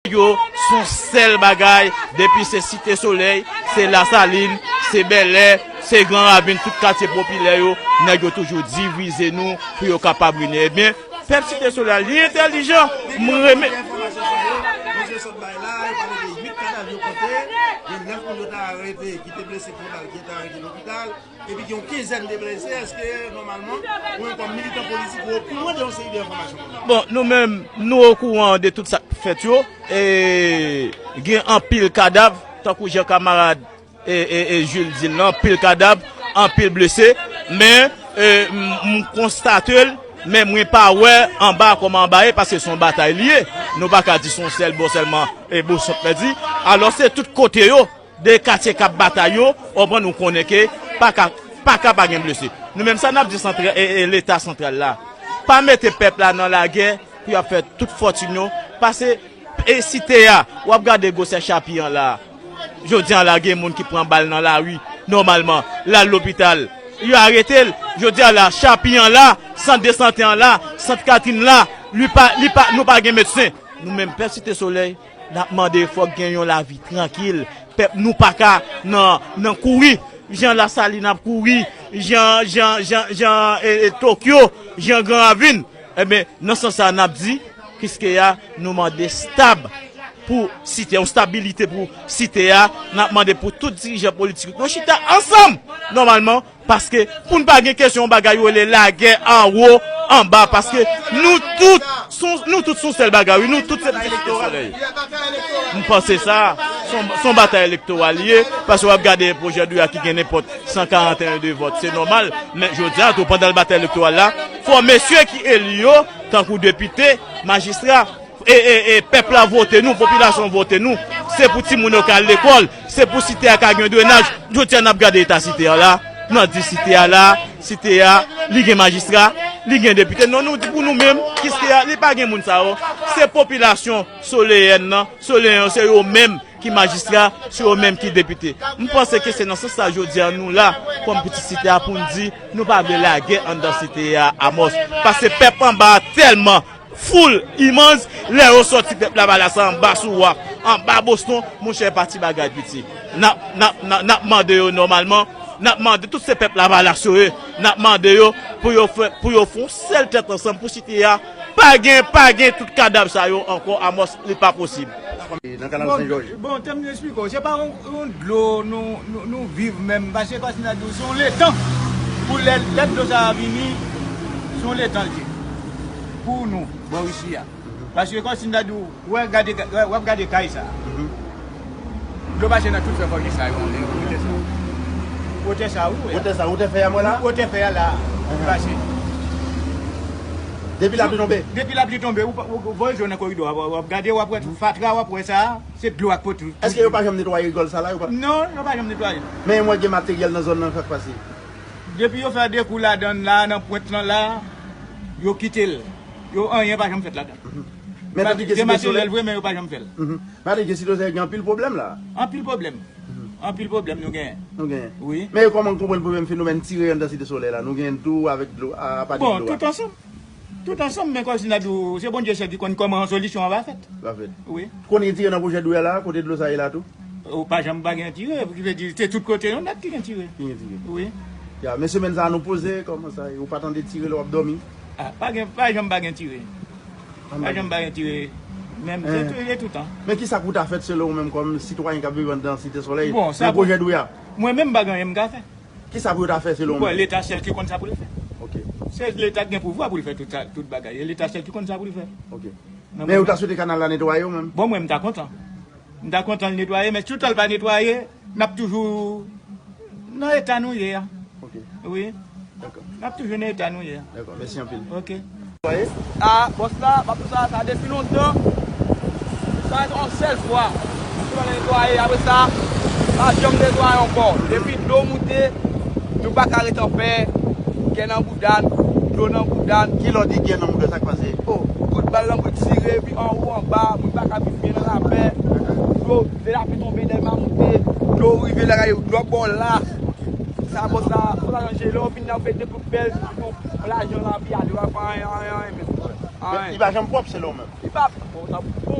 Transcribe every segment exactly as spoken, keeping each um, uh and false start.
Nèg yo se yon sèl bagay, depi se Site Solèy, se Lasalin, se Bèlè, se Gran Ravin, tout katye popilè yo, nèg yo toujou divize nou pou yo kapab reyini. Ebyen, pèp Site Solèy, li entèlijan, m renmen. Mesye sot bay la, yo pale de uit kadav yo konte, gen nèf moun yo ta arete ki te blese, ki te arete lopital. Epi gen yon kenzèn de blese, èske nòmalman, ou menm kòm militan politik, ou okouran de yon seri de enfòmasyon konsa? Bon, nou menm, nou okouran de tout sa k fèt yo. E gen anpil kadav, tankou jan kamarad e, e, e Jules di l lan, anpil kadav, anpil blese. Men, e, m, m konstate l, men mwen pa wè anba kòman anba ye, paske se yon batay li ye. Nou pa ka di se yon sèl bò sèlman, e, Bosant pèdi. Alò, se tout kote yo. De katye k ap batay yo, w konprann, ou konnen ke pa ka, pa ka pa gen blese. Nou menm sa n ap di santra-, e, e, Leta santral la, pa mete pèp la nan lagè pou y ap fè tout fòtin yo, pase, e, Site a, w ap gade gwosè Chapi an la. Jodi an la, gen moun ki pran bal nan lari, nòmalman, l al lopital, yo arete l. Jodi an la, Chapi an la, sant de sante an la, Sant Katrin la, li pa, li pa, nou pa gen medsen. Nou menm, pèp Site Solèy, n ap mande fòk gen yon lavi trankil. Pèp nou pa ka nan, nan kouri. Jan Lasalin ap kouri, jan, jan, jan, jan, e, e, Tokyo, jan Gran Ravin. Ebyen, nan sans sa, n ap di, Kiskeya, nou mande stab pou Site, yon stabilite pou Site a. N ap mande pou tout dirijan politik yo chita ansanm, nòmalman, paske pou n pa gen kesyon yon bagay yo rele lagè anwo, anba, paske nou tout, se yon, nou tout se yon sèl bagay, wi, nou tout se pitit Site Solèy. M panse sa, se yon, se yon batay elektoral li ye, paske w ap gade pwojè de lwa ki gen nenpòt san karanteyen de vòt, se nòmal, men jodi a tou, pandan batay elektoral la, fò mesye ki eli yo, tankou depite, majistra, e, e, e, pèp la vote nou, popilasyon vote nou, se pou timoun yo ka al lekòl, se pou Site a ka gen drenaj. Jodi a n ap gade eta Site a la, n ap di Site a la, Site a, li gen majistra, li gen depite. Non, nou di pou nou menm, Kiskeya, li pa gen moun sa yo. Se popilasyon soleyèn nan, soleyèn yo, se yo menm ki majistra, se yo menm ki depite. M panse ke se nan sans sa jodi a nou la, kòm pitit Site a, pou n di nou pa vle lagè anndan Site a, Amos. Paske pèp anba a tèlman foul, imans, lè yo sòti pèp Lavalas anba sou waf, anba Boston, monchè, pa ti bagay piti. N ap, n ap, n ap, n ap mande yo nòmalman, n ap mande tout se pèp Lavalas yo ye, n ap mande yo pou yo fè, pou yo fè yon sèl tèt ansanm pou Site a. Pa gen, pa gen tout kadav sa yo ankò, Amos, li pa posib. Nan kanal Bon, Sen Jòj. Bon, tanm nou eksplike w, se pa yon, yon dlo nou, nou, nou viv menm, paske kòm si n ta di w, se yon letan. Pou lè, lè dlo sa a vini, se yon letan l ye. Pou nou, bò isi a. Paske kòm si n ta di w, w ap gade, w ap gade kay sa a. Dlo pase nan tout fè fòti sa yo, anlè wotè sa a. Wotè sa a, wi, wè. Wotè sa, wotè fè a, mwen la? Wotè fè a la, li pase. Depi lapli tonbe? Depi lapli tonbe, ou, ou, ou voye je w nan koridò a, w ap gade, w ap wè fatra, w ap wè sa a, se dlo ak pote. Èske yo pa janm netwaye rigòl sa la? Yo pa... Non, yo pa janm netwaye. Men mwen gen materyèl nan zòn nan, sa k pase? Depi yo fè de kou ladan l la, nan pwent lan la, yo kite l. Yo, anyen pa janm fèt ladan l. Men tandike Site Solèy, vre, men yo pa janm fè l. Men tandike Site Solèy gen anpil pwoblèm la. Anpil pwoblèm. Anpil pwoblèm nou genyen. Nou genyen. Wi. Men kòman w konprann pwoblèm fenomèn tire anndan Site Solèy la? Nou genyen tou avèk dlo, apa de dlo a? Bon, tout ansanm. Tout ansanm, men kòm si n ta di w, se Bondye sèl ki konn kòman solisyon an va fèt. Va fèt. Wi. Konnen tire nan pwojè dlo a la, kote dlo sa ye la tou? Ou pa janm pa gen tire, ki vle di, se tout kote yo nèt ki gen tire. Ki gen tire. Wi. Ya, men semèn sa a nou poze, kòman sa ye? Ou pa tande tire lè w ap dòmi? Ah, pa gen, pa janm pa gen tire. Pa janm pa gen tire. Menm, se tou, se toutan. Men kisa pou ta fèt selon ou menm kòm sitwayen k ap viv anndan Site Solèy? Bon, sa nan pwojè dlo a? Mwen menm, m pa gen anyen m ka fè. Kisa pou yo ta fè selon ou menm? Leta sèl ki konn sa pou l fè. Ok. Se Leta ki gen pouvwa pou l fè tout sa, tout bagay. E Leta sèl ki konn sa pou l fè. Ok. Men ou ta swete kanal la netwaye ou menm? Bon, mwen, m ta kontan. M ta kontan l netwaye, men si w ta l pa netwaye, n ap toujou nan eta nou ye a. Ok. Wi. Dakò. N ap toujou nan eta nou ye a. Dakò, mèsi anpil. Ok. A, bòs la, m ap di w sa, sa depi lontan. Sa yon sèl fwa. Pou nou netwaye, apre sa, pa janm netwaye ankò. Depi dlo moute, nou pa ka ret anpè. Kè nan bouda n, dlo nan bouda n. Kilè w di kè nan bouda, sa k pase? O, kout bal nan bouda tire, epi anwo, anba, moun pa ka viv byen nan lapè. Dlo, lè lapli tonbe, Dèlma moute, dlo rive lakay ou, dlo bò la. Sa bòs la, bòs la ranje, lè w vin la, ou fè de kout pèl, yon lajan la, pi ale, w ap fè anyen, anyen, anyen, men. Men li pa janm pwòp, selon ou menm? Li pa, bon, sa, bon,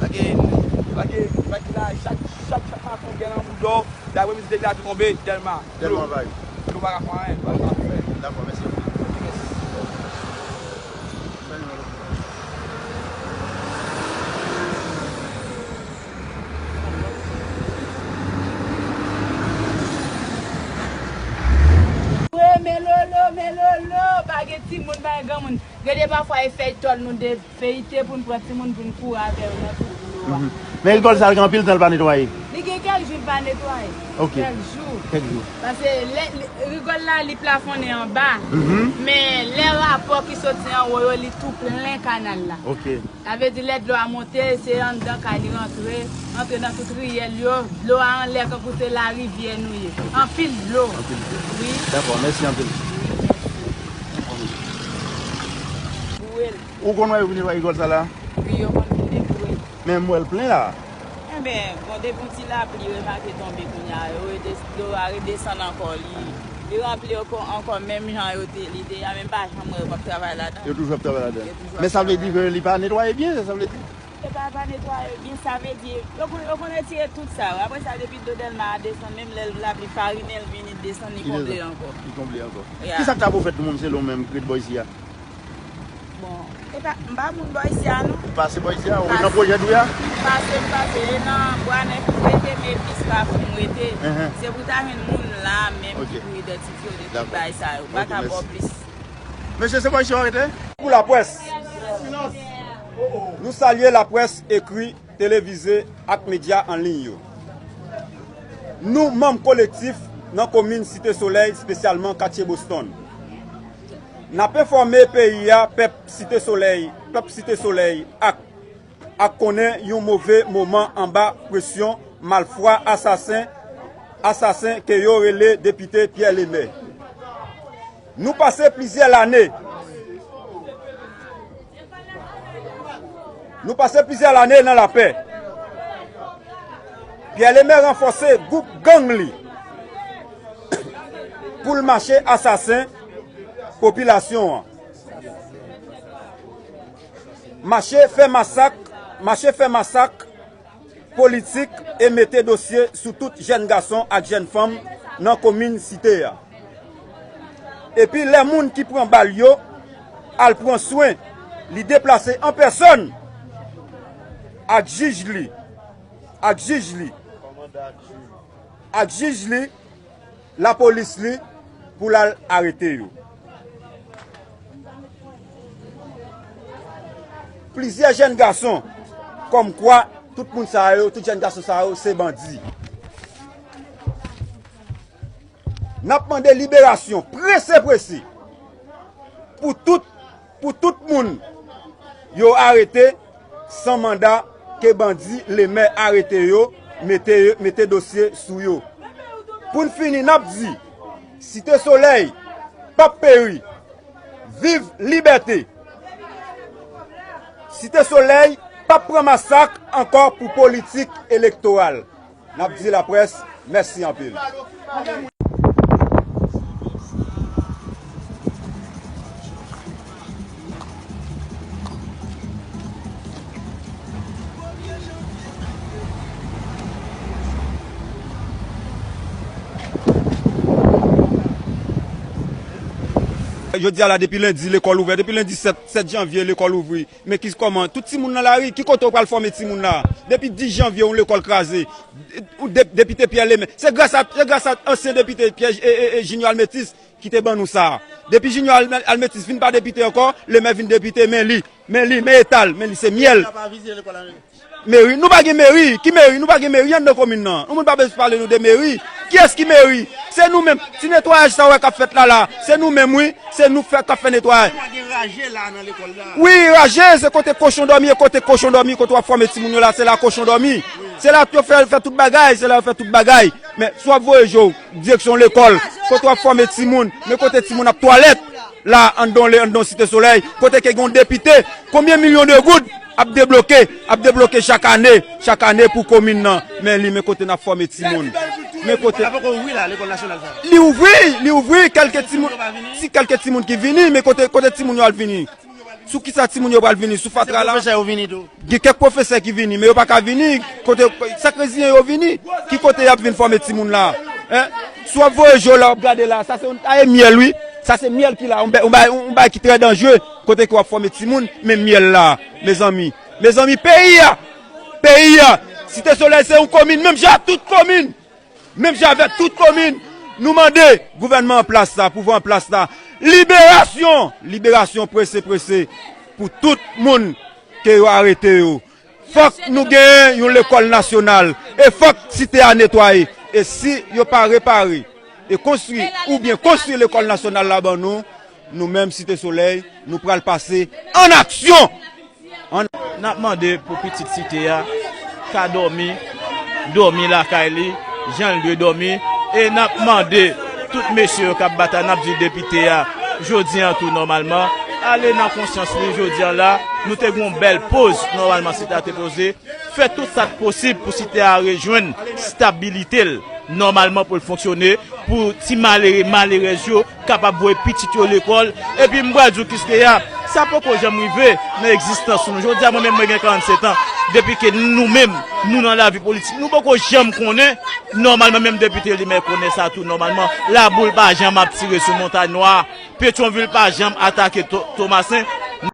Pa gen, pa gen, pa gen la, chak, chak, chak maten w gen nan boudò, dapre mizik la tou tonbe, Dèlma. Dèlma anvayi. Nou pa ka fè anyen, nou pa ka fè. Dakò, mèsi. Wi, melolo, melolo, pa gen timoun, pa gen granmoun. Gade pafwa e fèy tòl nou de feyite pou n pran timoun pou n kouri avè yo nan tout dlo a. Mhm. Men rigòl sa l gen anpil tan l pa netwaye. Li gen kèk jou l pa netwaye. Ok. Kèk jou. Kèk jou. Paske lè, li- rigòl la, li plafonnen anba. Mhm. Men lè rapò ki soti anwo yo, li tou plen kanal la. Ok. Sa vle di lè dlo a monte, se anndan kay li rantre, rantre nan tout riyèl yo, dlo a anlè kankou se larivyè nou ye. Anpil dlo. Anpil dlo. Wi. Dakò, mèsi anpil. Bouwe l. Ou konn wè yo vin netwaye rigòl sa la? Wi, yo konn vin netwaye. Men m wè l plen la. Enben, bon, depi yon ti lapli remake tonbe kounye a, yo rede- dlo a redesann ankò, li, li ranpli ankò, ankò menm jan yo te, li te ye a, men m pa janm wè yo p ap travay ladan. Yo toujou ap travay ladan. Yo toujou ap travay. Men sa vle di ke li pa netwaye byen, sa vle di? E pa, pa netwaye byen, sa vle di, yo konn, yo konn retire tout sa yo. Apre sa, depi dlo Dèlma a desann, menm lè lapli farinen l vini desann, li konble ankò. Li konble ankò. Ya. Kisa k ta pou fèt pou moun selon w menm, k ret bò isi a? Bon, e pa, m pa moun bò isi a, non. Ou pase bò isi a, ou ret nan pwojè tou ya? M pase, m pase, e nan Bwa Nèf m rete, men plis pa fou m rete. Enhen. Se pou ta jwenn moun la menm ki pou idantifye w de tout bagay sa yo. M pa ka ba w plis. Mesye, se bò isi w rete? Pou laprès. Nou salye laprès ekri, televize ak medya an liy yo. Nou, manm kolektif nan komin Site Solèy, espesyalman katye Boston, n ap enfòme peyi a, pèp Site Solèy, pèp Site Solèy ak, ak konnen yon move moman anba presyon malfwa asasen, asasen ke yo rele depite Pyè Lemè. Nou pase plizyè lane. Nou pase plizyè lane nan lapè. Pyè Lemè ranfòse gwoup gang li pou l mache asasen popilasyon an. Mache fè masak, mache fè masak politik e mete dosye sou tout jèn gason ak jèn fanm nan komin Site a. Epi lè moun ki pran bal yo al pran swen, li deplase an pèsòn ak jij li, ak jij li, ak jij li, lapolis li pou l al arete yo. Plizyè jèn gason, kòmkwa tout moun sa yo, tout jèn gason sa yo se bandi. N ap mande liberasyon prese prese pou tout, pou tout moun yo arete san manda, ke bandi Lemè arete yo, mete, mete dosye sou yo. Pou n fini, n ap di, Site Solèy p ap peri. Viv libète! Site Solèy p ap pran masak ankò pou politik elektoral. N ap di laprès mèsi anpil. Jodi a la, depi lendi, lekòl ouvè. Depi lendi sèt, sèt janvye, lekòl ouvri. Men ki, kòman, tout timoun nan lari, ki kote w pral fòme timoun la? Depi dis janvye, yon lekòl kraze. Ou de-, depite Pyè Lemè. Se gras a, se gras a ansyen depite Pyè, e, e, e, Junior Almetis ki te ban nou sa. Depi Junior Alme-, Almetis fin pa depite ankò, Lemè vin depite, men li, men li, men eta l, men li se myèl. Meri, nou pa gen meri. Ki meri? Nou pa gen meri anndan komin nan. Nou moun pa bezwen pale nou de meri. Kiyès ki meri? Se nou menm. Ti netwayaj sa w wè k ap fèt la la, se nou menm wi. Se nou fè, k ap fè netwayaj. Gen raje la nan lekòl la. Wi, raje, se kote kochon dòmi, e kote kochon dòmi, kote w ap fòme timoun yo la, se la kochon dòmi. Se la yo fè, fè tout bagay, se la yo fè tout bagay. Men si w ap voye je w direksyon lekòl, kote w ap fòme timoun, men kote timoun ap twalèt la, anndan le, anndan Site Solèy, kote ke gen yon depite, konbyen milyon de goud ap debloke, ap debloke chak ane, chak ane pou komin nan. Men li, men kote n ap fòme timoun. Men kote. Li ouvri, li ouvri, kèlke timoun, si kèlke timoun ki vini, men kote, kote timoun yo al vini? Sou kisa timoun yo pral vini? Sou fatra la? Gen kèk pwofesè ki vini, men yo pa ka vini. Kote, sa k reziyen yo vini? Ki kote y ap vin fòme timoun la? Hein? Si w ap voye je w la, w ap gade la, sa se yon taye myèl, wi. Sa se myèl ki la, yon bagay, yon bagay ki trè danjere. Kote ke w ap fòme timoun, men myèl la, mezanmi. Mezanmi, peyi a! Peyi a! Site Solèy se yon komin, menm jan ak tout komin. Menm jan avèk tout komin, nou mande gouvènman an plas la, pouvwa an plas la, liberasyon, liberasyon prese, prese pou tout moun ke yo arete yo. Fòk nou genyen yon lekòl nasyonal e fòk site a netwaye. E si yo pa repare e konstwi oubyen konstwi lekòl nasyonal la ban nou, nou menm Site Solèy, nou pral pase an aksyon. An- N ap mande pou pitit site a ka dòmi, dòmi lakay li, jan l dwe dòmi. E n ap mande tout mesye yo k ap batay, n ap di depite a, jodi an tou nòmalman, ale nan konsyans li jodi an la, nou te gen yon bèl poz nòmalman site a te poze, fè tout sa k posib pou site a rejwenn stabilite l nòmalman pou l fonksyone, pou ti malere, malerèz yo kapab voye pitit yo lekòl. Epi m pral di w Kiskeya, sa poko janm rive nan egzistans nou. Jodi a, mwen menm, mwen gen karannsetan. Depi ke nou menm, nou nan lavi politik, nou poko janm konnen, nòmalman, menm depite limè konnen sa tou nòmalman. Laboul pa janm ap tire sou Montay Nwa. Petyonvil pa janm atake To-, Tomasen.